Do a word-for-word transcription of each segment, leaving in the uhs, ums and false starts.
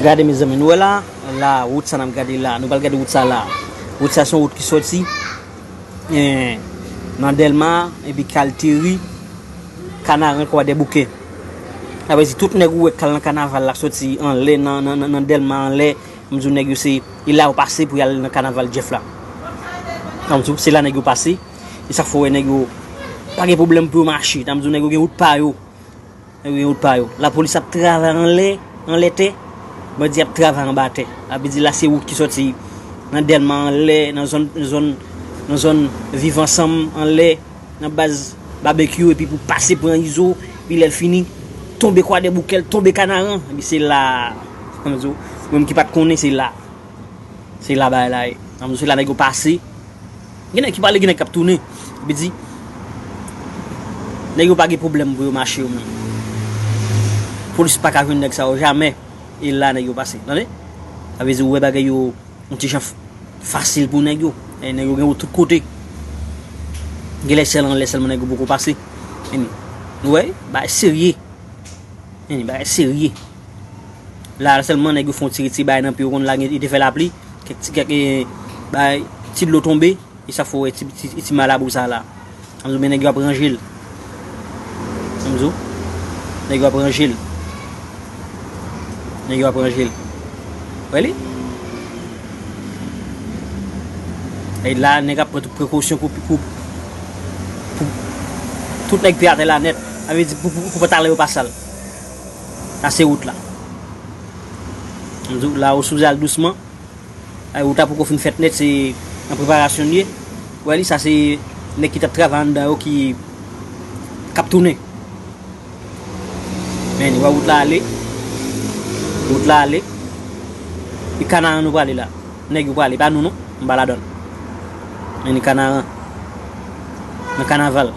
Gade, mezanmi, nou wè la, la, wout sa n ap gade la. Nou pral gade wout sa la. Wout sa se yon wout ki sòti, eh, nan Dèlma, epi k al teri Kanaran, Kwadèboukè. Sa vle di tout nèg ou wè k al nan kanaval la, sòti anlè, nan, nan, nan, nan Dèlma anlè, m di w nèg yo se, e la yo pase pou y al nan kanaval Jeff la. Sa m di w, se la nèg yo pase. E sa k fè w wè nèg yo pa gen pwoblèm pou yo mache. Sa m di w nèg yo gen wout pa yo. Nèg yo gen wout pa yo. Lapolis ap travay anlè, anlè tè. Bandi ap travay anba tè. Sa vle di la se wout ki sòti nan Dèlma anlè, nan zòn, zòn, nan zòn Viv Ansanm anlè, nan baz Babekyou, epi pou pase pran Izo, epi lè l fini, tonbe Kwadèboukè, l tonbe Kanaran. Epi se la, sa m di w, ou menm ki pa t konnen, se la. Se la bagay la ye. Sa m di w, se la nèg yo pase. Gen nèg ki pale, gen nèg k ap tounen. Epi di, nèg yo pa gen pwoblèm pou yo mache yo menm. Polis pa ka jwenn nèg sa yo jamè. E la nèg yo pase. Tande? Sa vle di ou wè bagay yo yon ti jan f-, fasil pou nèg yo. E nèg yo gen wout tout kote. Gen lè sèl anlè sèlman nèg yo poko pase. Anyway, nou wè, bagay serye. Anyway, bagay serye. La sèlman nèg yo fè yon ti retire bagay nan pye yo, konn la gen, li te fè lapli. Kèk ti, kèk, eh, bagay, ti dlo tonbe. E sa fè w wè ti, ti, ti malabou sa la. Sa m di w, men nèg yo ap ranje l. Sa m di w, nèg yo ap ranje l. Nèg yo ap ranje l. Wè li? E la, nèg ap pran tout prekosyon pou, pou, pou tout nèg pye atè la nèt. Sa vle di pou, pou, pou pa talè yo pa sal. Sa se wout la. M di w, la ou sipoze al dousman. Ay, wout la poko fin fèt nèt, se nan preparasyon l ye. Wè li, sa se nèg ki t ap travay anndan yo ki, k ap tounen. Men, wè wout la ale. Wout la ale. E Kanaran nou prale la. Nèg yo prale, pa nou non. M pa ladan l. Men Kanaran. Nan kanaval.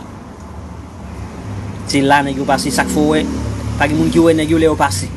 Se la nèg yo pase, sa k fè w wè. Pa gen moun ki wè nèg yo lè yo pase.